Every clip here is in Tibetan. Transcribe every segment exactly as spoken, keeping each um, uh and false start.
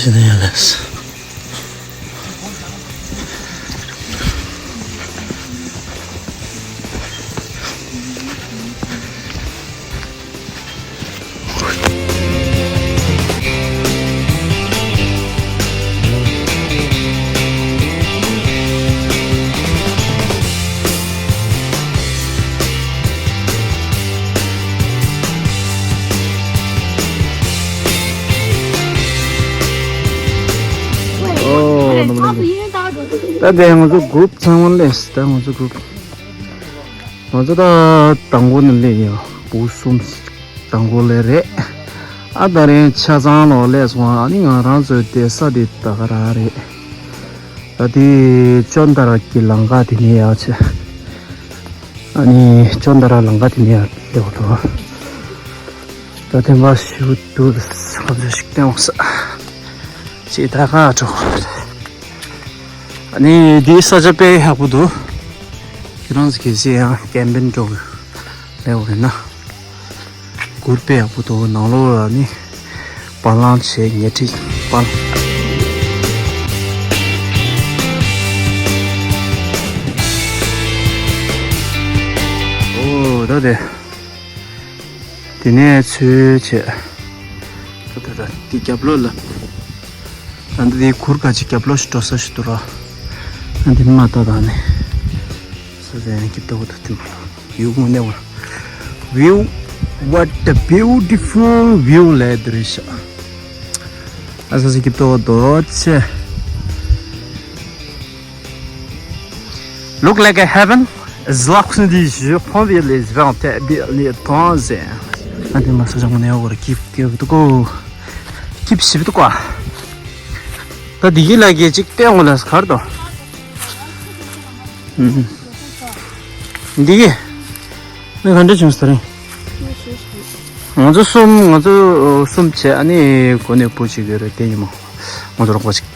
ཕྱི་ནས་ཡར་སླེབས། ཨོ། ད་དེ་ང་ཚོ་གུ་རུབ་ཚང་མ་སླེབས། ད་ང་ཚོ་གུ་རུབ། ང་ཚོ་ད་དང་པོ་ནས་སླེབས་ཡོད། བུ་གསུམ་དང་པོ་སླེབས་རེད། ཨ་ད་རེས་ཆ་ཚང་ལོག་སླེབས་སོང་། ཨ་ནི་ང་རང་ཚོའི་བསྡད་ས་དེ་ད་ག་རང་རེད། ད་དེ་ཅོན་ཏ་ར་གི་ལམ་ཁ་དེ་ནས་ཡར་ཆེ། ཨ་ནི་ཅོན་ཏ་ར་ལམ་ཁ་དེ་ནས་ཡར་སླེབས་འདུག། ད་དེ་མ་ཞུ་དུས་ཁ་མཆུ་ཞིག་བསྟན་འོང་ས། ཅེས་ད་ག་འགྲོ། ཨ་ནི་འདིའི་ས་ཆ་དཔེ་ཡག་པོ་འདུག། ཁྱེད་རང་ཚོ་གལ་སྲིད་ཡང་ཀེམ་པིང་འགྲོ་གི་ལས་འོ་ཡིན་ན། གུར་དཔེ་ཡག་པོ་འདུག། ནང་ལོགས་ལ་ནི་བ་ལང་བྱས། ཉལ་ཁྲི་བ། ཨོ་ད་དེ། དེ་ནས་ཚུར་བྱས། ད་ད་ད་དེ་རྒྱབ་ལོགས་ལ། ད་འདི་དེ་གུར་ག་ཅིག་རྒྱབ་ལོགས་ཤིག་འགྲོ་ས་ཞིག་འདུག་ར། ཨ་འདི་མ་ད་ད་ནི། ས་ཆ་ཡང་སྐྱིད་པོ་འདུག། དེ་མ་ལ་བིའུ་དངོས་གནས་བ། བིའུ། What a beautiful view ལས་འདི་རེད་ཤག། ཨ་ས་ཆ་སྐྱིད་པོ་འདུག་ཆེ། Look like a heaven. Is lost in these yeux, prend bien les vents, t'es bien les temps. ཨ་དེ་མ་ས་ཆ་དངོས་གནས་བ་ར་སྐྱིད་སྐྱིད་འདུག་གོ། སྐྱིད་ཞིབ་འདུག་གོ། ད་འདི་གི་ལ་གེ་ཅིག་བསྟན་འོང་ལ་གར་དོ། ཨུམ། འདི་གི་ནི་ག་འདྲ་བྱུང་ས་རེད། ང་ཚོ་གསུམ། ང་ཚོ་གསུམ་བྱས། ཨ་ནི་གོ་ནས་བུ་གཅིག་ཡོད་རེད། དེ་ཡིན་མོ། ང་ཚོ་རོགས་པ་གཅིག།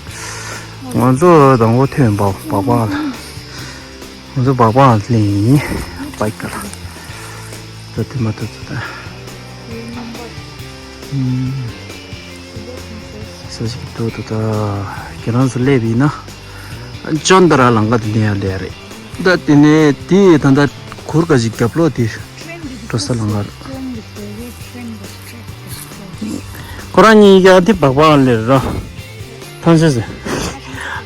ང་ཚོ་དང་པོ་ཐོན་པ་སྦག་སྦག་ལ། ང་ཚོ་སྦག་སྦག་ལ་ལེན་ཡིན། བའིཀ་ལ། ད་དེ་མ་ཐུབ་ཚོད་ད། ཨུམ། ས་ཞིག་ཏོག་ཏོ་ད། ཁྱེད་རང་ཚོ་སླེབས་ཡིན་ན། ཅོན་ཏ་ར་ལམ་ཁ་དེ་ནས་ཡར་སླེབས་རེད། ད་དེ་ནས་དེ་ད་ལྟ་གུར་ག་ཞིག་རྒྱབ་ལོགས་དེ་འགྲོ་ས་ལམ་ཁ་རེད། ཁོ་རང་གཉིས་ཀ་དེ་སྦག་སྦག་ལ་ར། ཐང་ཆད་ཟེར།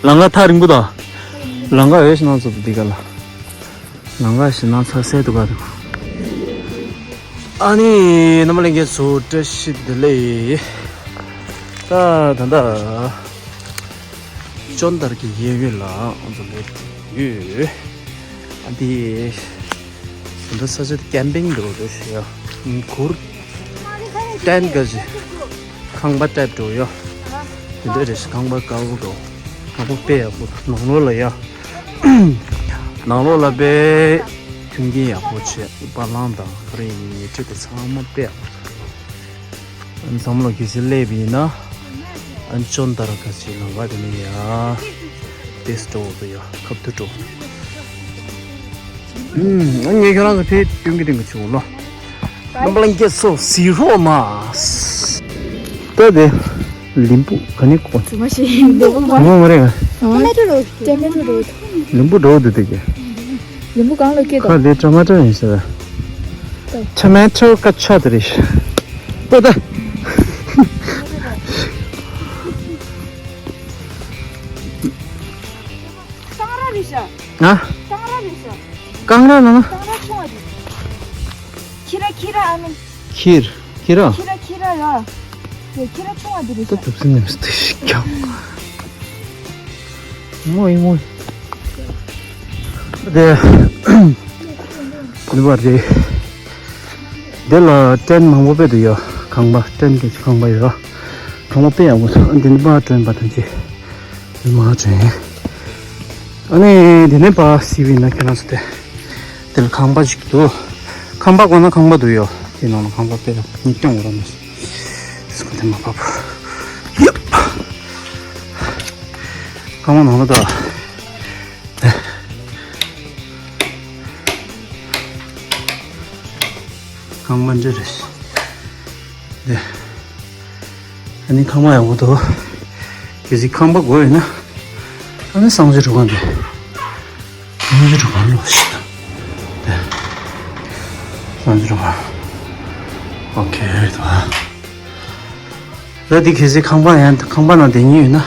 ལམ་ཁ་ཐག་རིང་པོ་ད། ལམ་ཁ་འོས་ཤིང་ན་ཚོ་འདི་ག་ལ། ལམ་ཁ་ཞིག་ན་ཚ་སེ་འདུག་ག་འདུག། ཨ་ནི་རྣམ་པ་ལྷན་རྒྱས་ཚོ་བཀྲ་ཤིས་བདེ་ལེགས། ད་ད་ལྟ་ཅོན་ཏ་ར་གི་གཡས་གཡོན་ལ་ང་ཚོ་སླེབས་ཡོད། ཨ་འདི་ད་ལྟ་ས་ཆ་དེ་ཀེམ་པིང་འདྲ་བོ་རེད་ཤག་ཡ། གུར་ཏེན་ག་ཞིག་ཁང་པ་ཊའིབ་འདྲ་བོ་ཡ། དེ་འདྲ་རེད་ཤག། ཁང་པ་དཀར་པོ་འདྲ་བོ། ཁང་པ་དཔེ་ཡག་པོ་འདུག། ནང་ལོགས་ལ་ཡ། ནང་ལོགས་ལ་དཔེ་མཐུན་རྐྱེན་ཡག་པོ་བྱས། བ་ལང་དང་ག་རེ་ཡིན། ཉལ་ཁྲི་དེ་ཚང་མ་དཔེ་ཡག་པོ་འདུག། འཛམ་གླིང་གི་སི་ལེབ་ཡིན་ན། ཨན་ཅོན་ཏ་ར་ཁ་ཆེ་ལམ་བ་དེ་ནི་ཡ། ཏེས་འགྲོ་འདུག་ཡ། ཁབ་ཏུ་འགྲོ། ཨུམ། ཨ་ངས་ཁྱོད་རང་ཚོ་ཕེབས་སྐྱོན་གྱི་རིང་གི་ཆུ་ལོ། རྣམ་པ་ལྷན་རྒྱས་ཚོ་གཟིགས་རོགས་མ། ད་དེ་ལིམ་བུ་ག་ནི་གོ། ཚུ་མ་ཤེས་ལིམ་བུ་མ། ངོ་མ་རེད། ཊོ་མེ་ཊོ་རོ། ཊོ་མེ་ཊོ་རོ། ལིམ་བུ་འགྲོ་འདུག་དེ་གི། ལིམ་བུ་གང་ལ་སྐྱེས་ཁ་དང་། དེ་ཊོ་མེ་ཊོ་ཡིན་ཟེར། ཊོ་མེ་ཊོ་ཀ་ཆ་དེ་རེད། པོ་ད། སྟང་ར་རེད་ཤག། ཨ། སྟང་ར་རེད་ཤག། རྐང་ར་ལ་ན། སྟང་ར་ཆུང་བ་རེད། ཁྱི་ར་ཁྱི་ར་ཨ་མིན། ཁྱི་ར་ཁྱི་ར། ཁྱི་ར་ཁྱི་ར་ཡ། དེ་ཁྱི་ར་ཆུང་བ་དེ་རེད་ད་ཤག། དུག་སེམས་ནས་དུ་ཞིག་ཀྱང་། མོ་ཡི་མོ་ཡི། དེ། ནུ་བ་རེད། དེ་ལ་ཊེན་མང་པོ་དཔེ་འདུག་ཡ། ཁང་པ་ཊེན་གྱི་ཁང་པ་ཡོད། ཁང་པ་དཔེ་ཡག་པོ་འདུག། འདི་ནི་མ་སྒྲོན་པ་དང་ཅི། འདི་མ་སྒྲོན། ཨ་ནི་འདི་ནས་པ་སི་བི་ན་ཁྱེད་རང་ཚོ་དེ། དེ་ལ་ཁང་པ་ཞིག་འདུག། ཁང་པ་གོ་ན་ཁང་པ་འདུག་ཡོ། དེ་ནང་ལ་ཁང་པ་དཔེ་ཡག་པོ་ཉིས་སྟོང་འོ་ར་མ་སོང་། སུ་ག་དེ་མ་པ་པོ། ཡབ། ཁང་པ་ནང་ལ་ད། ཁང་པ་འདྲ་རེད། དེ། ཨ་ནི་ཁང་པ་ཡག་པོ་འདུག། གལ་སྲིད་ཁང་པ་དགོས་ཡོད་ན། ཨ་ནི་གསང་སྤྱོད་ཁྲུས་ཁང་དེ། གསང་སྤྱོད་ཁྲུས་ཁང་ལོ་ཞིག་དང་། དེ། གསང་སྤྱོད་ཁྲུས་ཁང་། ཨོ་ཁེ་རེད་དོ། ད་འདི་གལ་སྲིད་ཁང་པ་ཡང་ཁང་པ་ནང་བསྡད་མཁན་ཡོད་ན།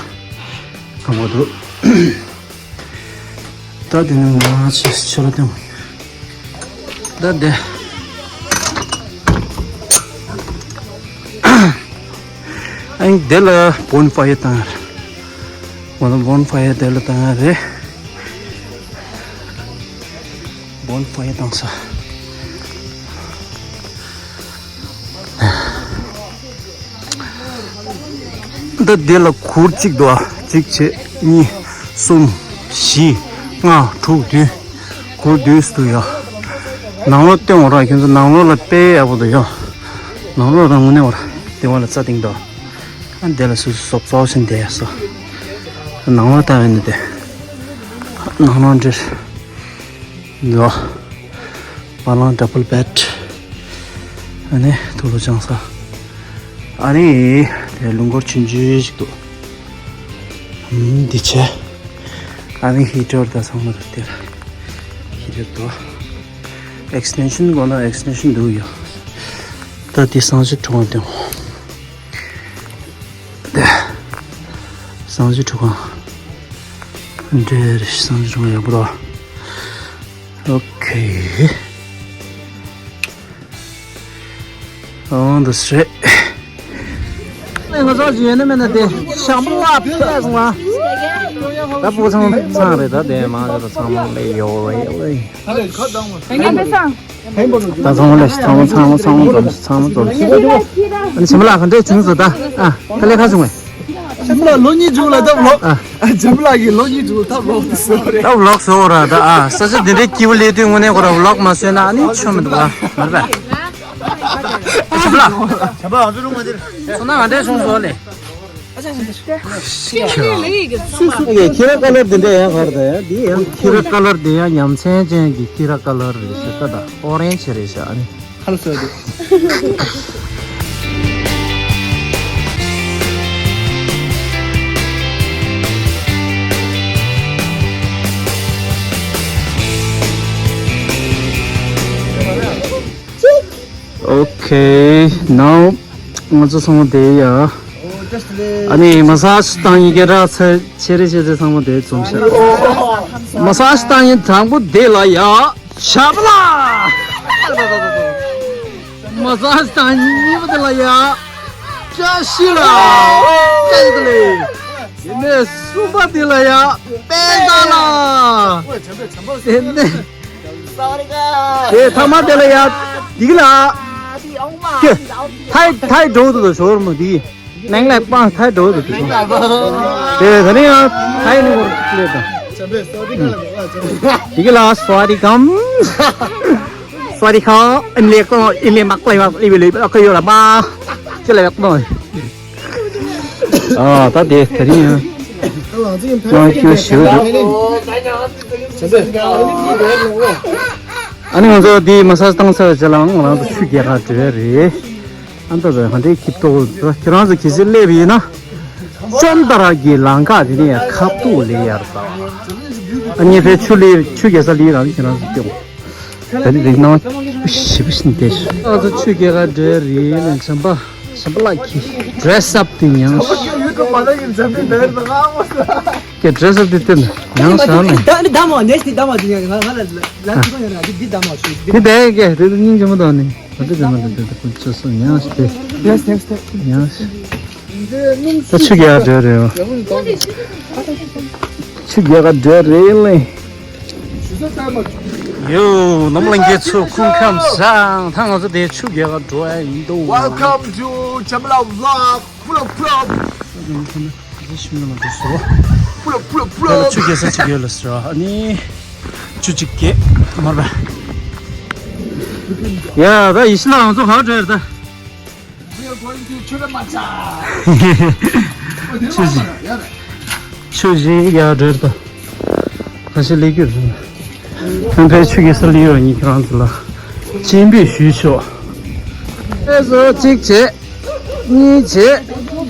ཁང་པ་འདུག་ད་དེ་ནས་ང་ཆེ་ཆེ་ལ་སྟོན། ད་དེ། ཨ་ནི་དེ་ལ་བོན་ཕ་ཡར་བཏང་ཡ་རེད། ང་ཚོ་བོན་ཕ་ཡར་དེ་ལ་བཏང་ཡ་རེད། བོན་ཕ་ཡར་བཏང་ས། ད་འདི་ལ་གུར་གཅིག་འདུག་ཨ། གཅིག་བྱས་གཉིས། གསུམ། བཞི། ལྔ། དྲུག་བདུན། གུར་བདུན་ཙམ་འདུག་ཡ། ནང་ལོགས་སྟོན་འོ་ར། ཁྱོད་ཚོ་ནང་ལོགས་ལ་དཔེ་ཡག་པོ་འདུག་ཡ། ནང་ལོགས་ལ་དངོས་གནས་འོ་ར། དེ་བ་ལ་རྩྭ་སྟེང་འདུག་ཨ། འདི་ལ་སོ་སོ་སོབ་སོབ་ཕྱིན་བསྡད་ཡ་སོ། ནང་ལོགས་ལྟ་བས་ནི་དེ། ནང་ལོགས་འདྲེར། འདུག་བ་ལང་ཌབ་བལ་བེཌ། ཨ་ནི་ཐུགས་ལ་བཅངས་ས། ཨ་ནི་དེ་ལུང་སྐོར་ཆུང་ཆུང་ཞིག་འདུག་ཨམ་འདི་བྱས། ཨ་ནི་ཧི་ཊར་དང་ཚང་མ་འདུག་དེར། ཧི་ཊར་འདུག་ཨེག་སི་ཊེན་ཤན་དགོས་ན་ཨེག་སི་ཊེན་ཤན་འདུག་ཡོད། ད་དེ་གསང་སྤྱོད་ཁྲུས་ཁང་དེ། གསང་སྤྱོད་ཁྲུས་ཁང་། འདྲེ་རེ་གསང་སྤྱོད་ཁྲུས་ཁང་ཡག་པོ་འདུག་ཨོ་ཁེ། ཨང་། འདི་སུ་རེད། ང་ཚོ་ཞིག་ཡོད་ན་མེད་ན་དེ་ཤམ་ལ་ཕེ་ལ་སོང་བ། ད་ཕོ་ཚང་ཚང་རེད། ད་དེ་མང་ཆེ་བ་ཚང་མ་ལས་ཡོད་ཡོད་ཡོད། ད་ཚང་མ་ལས་ཚང་མ་ཚང་མ་ཚང་མ་འཛོམས་ཚང་མ་འཛོམས། ཨ་ནི་ཞིམ་ལ་ག་འདྲས་བྱུང་སོང་ད། ཨ་ད་ལས་ཁ་བྱུང་བས། ཞིམ་ལ་ལོ་གཉིས་བྱུང་ལ་ད་ལོ། ཨ། ཨ་ཇམ་ལགས་ཀྱིས་ལོ་གཉིས་འགྲོ་ཐབས་ལོག་ཏུ་བཟོ་རེད། ད་ལོག་བཟོ་ར་ད། ཨ་ས་ཆ་འདི་འདྲའི་སྐྱིད་པོ་སླེབས་དུས་དངོས་གནས་ཁོ་ར་ལོག་མ་བཟོས་ན་ཨ་ནི་ཆོ་མི་འདུག་ཨ་མར་པས། ཆབ་ལ། ཆབ་ལ་ང་ཚོ་རུང་མ་འདིར། ཚོ་ན་ང་འདྲའི་སོང་བཟོ་ལེ། ཁྱི་ར་ཀ་ལར་འདི་འདྲ་ཡང་གར་ད་ཡ་འདི་ཡང་ཁྱི་ར་ཀ་ལར་འདི་ཡང་ཉམས་ཚན་ཅན་གྱི་ཁྱི་ར་ཀ་ལར་རེད་ཤག་ད་ད་ཨོ་རེན་ཇི་རེད་ཤག་ཨ་ནི། ཁ་ལོ་སོ་དེ། Okay, now ང་ཚོ་ཚང་མ་བསྡད་ཡ། ཨ་ནི་མ་སཱ་ཇི་བཏང་ཡིན་གྱི་ར་ཚ་ཆེ་རེ་ཆེ་ཚེ་ཚང་མ་བསྡད་འཛོམས་ཤག་མ་སཱ་ཇི་བཏང་ཡིན་དང་པོ་བསྡད་ལ་ཡ། ཆབ་ལ། མ་སཱ་ཇི་དང་གཉིས་པ་དེ་ལ་ཡ། བཀྲ་ཤིས་ལ། བཀྲ་ཤིས་བདེ་ལེགས། དེ་ནས་གསུམ་པ་དེ་ལ་ཡ། དཔལ་བཟང་ལ། དེ་ནས། དེ་ཐ་མ་དེ་ལ་ཡ། འདི་གི་ལ། ཀྱེ། ཐའི་ཐའི་འགྲོ་འདུག་ཞོར་མོ་འདི། ནང་ལ་སྤང་ཐལ་འགྲོ་འདུག་དེ་ཚོ། དེ་ད་ནི་ཡང་ཐལ་ནི་གོ་ལེ་དང་། དེ་གི་ལ་སོ་རི་ཀམ། སོ་རི་ཁ་ཨིན་ལེ་ཀོ་ཨིན་ལེ་མག་ལེ་མག་ལེ་ལེ་ཨ་ཁ་ཡོ་ལ་མ། ཅི་ལ་ཡག་མོ། ཨ་ད་དེ་ད་ནི་ཡང་། ང་ཁྱོད་ཞེ་པོ་འདུག་ཨ་ནི་ང་ཚོ་དེ་མ་སཱ་ཇི་བཏང་ཚར་རྗེས་ལ་ང་རང་ཚོ་ཆུ་རྐྱལ་ཁ་འགྲོ་ཡ་རེད། ཨ་མདའ་བས་ཧ་འདྲའི་ཁྱི་ཏོག་ཁྱེད་རང་ཚོ་གལ་སྲིད་སླེབས་ཡིན་ན། ཅོམ་ཏ་ར་གི་ལམ་ཁ་དེ་ནས་ཁ་ཐུག་ལེ་ཡར་ད། ཨ་ངས་ཕའི་ཆུ་ལེ་ཆུ་རྐྱལ་ས་ལེ་རང་ཁྱེད་རང་ཚོ་སྐྱོང་། ད་ནི་རིག་སྣང་ཞིབ་པོ་ཞིག་བལྟས་ཤིག་ཨ་ཚོ་ཆུ་རྐྱལ་ཁ་འགྲོ་རེད་ལ་བྱམས་པ་བྱམས་པ་ལགས་ཀྱིས་ཌེ་རེ་སི་ཨབ་དེ་མྱངས་ཤིག་ཀྱེ་ཌེ་རེ་སི་ཨབ་དེ་སྟེར་ནས་མྱངས་ཤག་ནས། ད་ནི་ད་མོ་ནེ་སི་ནི་ད་མོ་དེ་ཉག་ང་ང་ལ་ལ་ལ་ཅི་གོ་ཡོད་ན་དེ་འདི་ད་མོ་ཞུ་དེ། དེ་ཀྱེ་དེ་སྙིང་རྗེ་མོ་དང་ནི། ང་ཚོ་རྒྱ་མ་དང་དེ་དག་ཁོ་ཚོ་སོ་ཡང་ཞིག་སྟེ། Yes, next step. ཡང་ཞིག་ད་ཆུ་རྐྱལ་འགྲོ་རེད་བ། ཆུ་རྐྱལ་འགྲོ་རེད་ལེ། ཡོ། ནམ་ལངས་ཀྱི་ཚུལ་ཁུངས་ཁམས་བཟང་། ད་ང་ཚོ་དེ་ཆུ་རྐྱལ་འགྲོ་ཡ་ཡིན་འདུག Welcome to Chamla Vlog. Pull up, pull up. ཕྱི་ལ་འགྲོ་སོ། Pull up, pull up, pull up. ཆུ་རྐྱལ་ས་ཅིག་ཡོད་ལ་ཟེར་བ། ཨ་ནི་ཆུ་ཅིག་རྐྱལ་མར་བ། ཡ་ད་ཡེ་ཤེས་ལགས་ང་ཚོ་ག་འགྲོ་ཡ་ད། We are going to Churamacha. ཆུ་ཅིག་ཆུ་ཅིག་ཡར་འགྲོ་ཡ་ད། ཁ་ཤས་ལས་རྒྱུ་རེད། ཧན་ཕའི་ཆུ་རྐྱལ་ས་ལ་ཡོད་ཉིད་ཁྱེད་རང་ཚོ་ལ་སྤྱན་འབུལ་ཞུས་ཆོག་ཨེ་བཟོ་གཅིག་བྱས། གཉིས་བྱས།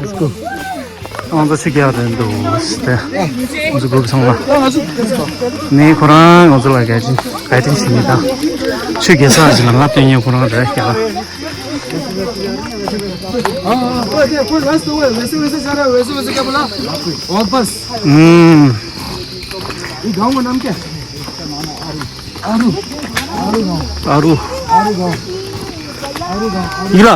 Let's go. ང་ཚོ་ཆུ་རྒྱག་རེད་འདུག་ཟེར་ཏེ། ང་ཚོ་གུར་ཚང་མ། ནི་ཁོ་རང་ང་ཚོ་ལ་ག་ཅིག་ག་ཅིག་བྱེད་མི་དང་། ཆུ་རྒྱག་ས་ཅིག་ལ་ང་སྟོན་མཁན་ཁོ་རང་རེད་རྒྱག་ལ། हाँ, हाँ, कोई, कोई, वैसे, वैसे जा रहा है, वैसे, वैसे क्या बोला? वापस। हम्म। ये गांव का नाम क्या है? आरू। आरू गांव। आरू। आरू गांव। आरू गांव। आरू। इला।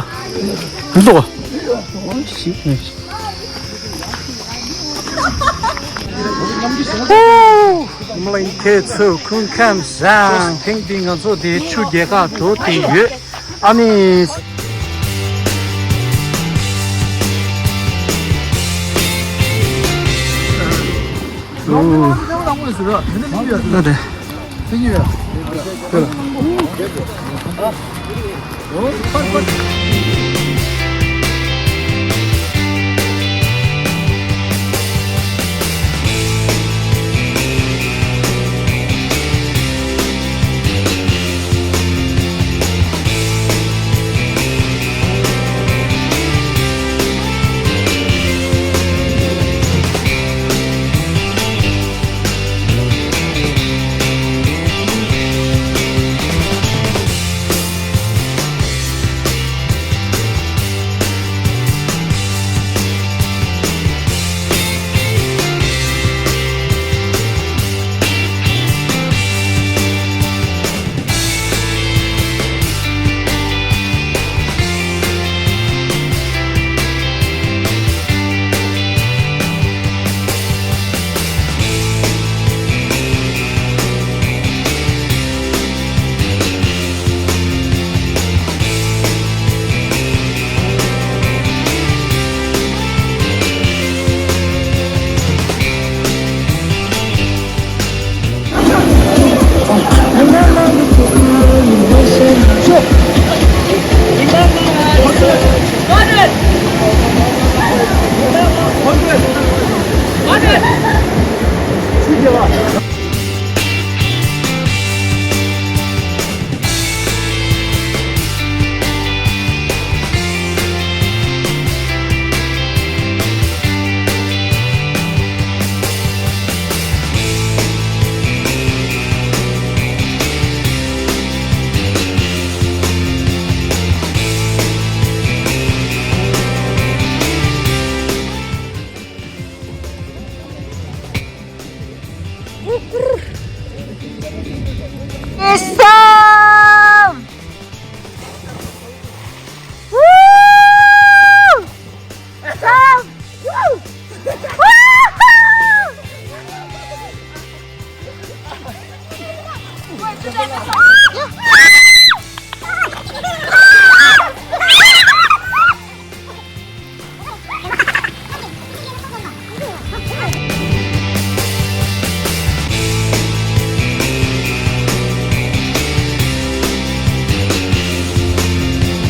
ནི་མོ་ལ་ཁྱེད་ཚོ་སྐུ་ཁམས་བཟང་། ཐེངས་འདི་ང་ཚོ་དེ་ཆུ་རྒྱག་གར་འགྲོ་བསྡད་ཡོད། ཨ་ནི། ཨོ། ད་དེ།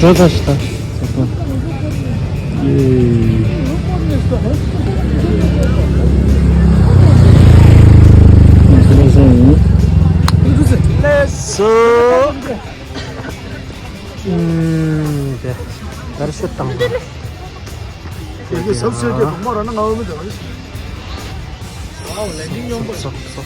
འགྲོ་ད་ཤི་ད། ལེགས་སོ། ཨུམ། དེ་པེ་ར་ཤུཊ་བཏང་། དེ་གི་སབ་སུ་དེ་གོང་མ་ར་ན་ང་བ་མི་འདུག་ཨའོ། ལེན་ཌིང་ཡོང་པ། སོ་སོ།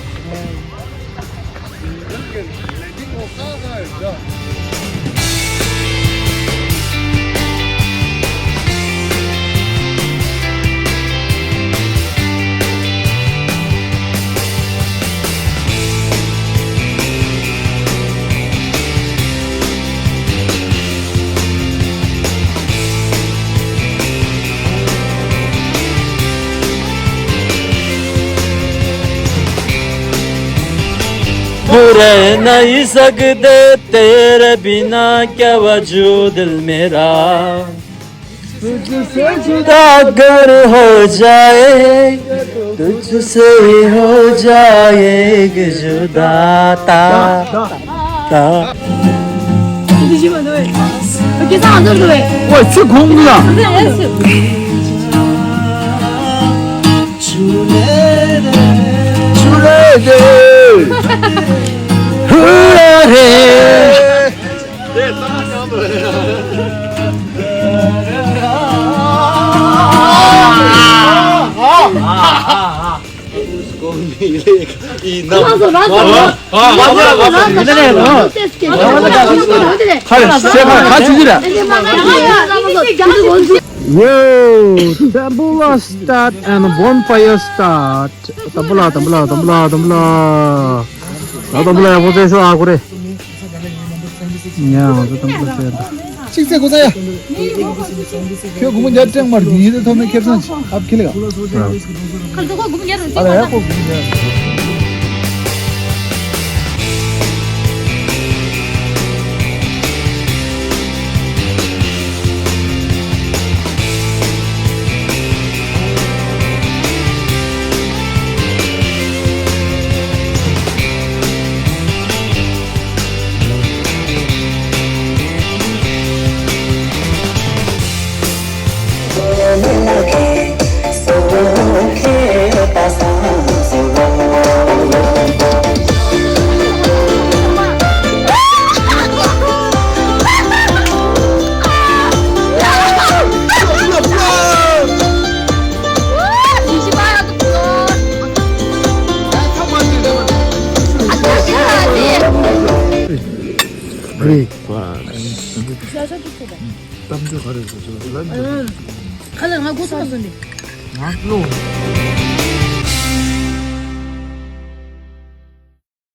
برے نہیں سکتے تیرے بنا، کیا وجود دل میرا۔ تجھ سے جدا اگر ہو جائے، تجھ سے ہو جائے گی جدا تا۔ ད། འདི་ཞིག་མ་འདུག་བས། ཁྱེད་ཚང་ང་ཚོར་འདུག་བས། ཨོ་ཚེ་གོང་ལ། ཨ་ཚེ་ཨ་ཚེ། ཧུ་རེ་རེ། ཧུ་རེ་རེ། ཡོ། Tabbouleh start and bonfire start. Tabbouleh, tabbouleh, tabbouleh, tabbouleh. ད་ཏམ་བུ་ལ་ཡག་པོ་བཙལ་ཤོག་ཨ་ཁུ་རེ། ཡ་ང་ཚོ་ཏམ་བུ་ལ་བཙལ་ད། གཅིག་བཙལ་གོ་ས་ཡ། ཁྱོད་སྒོར་མོ་བརྒྱ་སྤྲད་མར་ཉིན་དེ་ཐོབ་ནས་ཁེབས་སང་ཨབ་ཁི་ལེ་ག་ཁ་ལ་ཁོ་སྒོར་མོ་བརྒྱ་རུ་ཨ་ལ་ཡ་ཁོ་སྒོར་མོ་བརྒྱ། Breakfast. གཏམ་རྒྱུད་ག་རེ་ཟེར་ཚུལ་ལ་ཁ་ལ་ང་སྒོ་སོང་སོང་ནི། ང་བློ།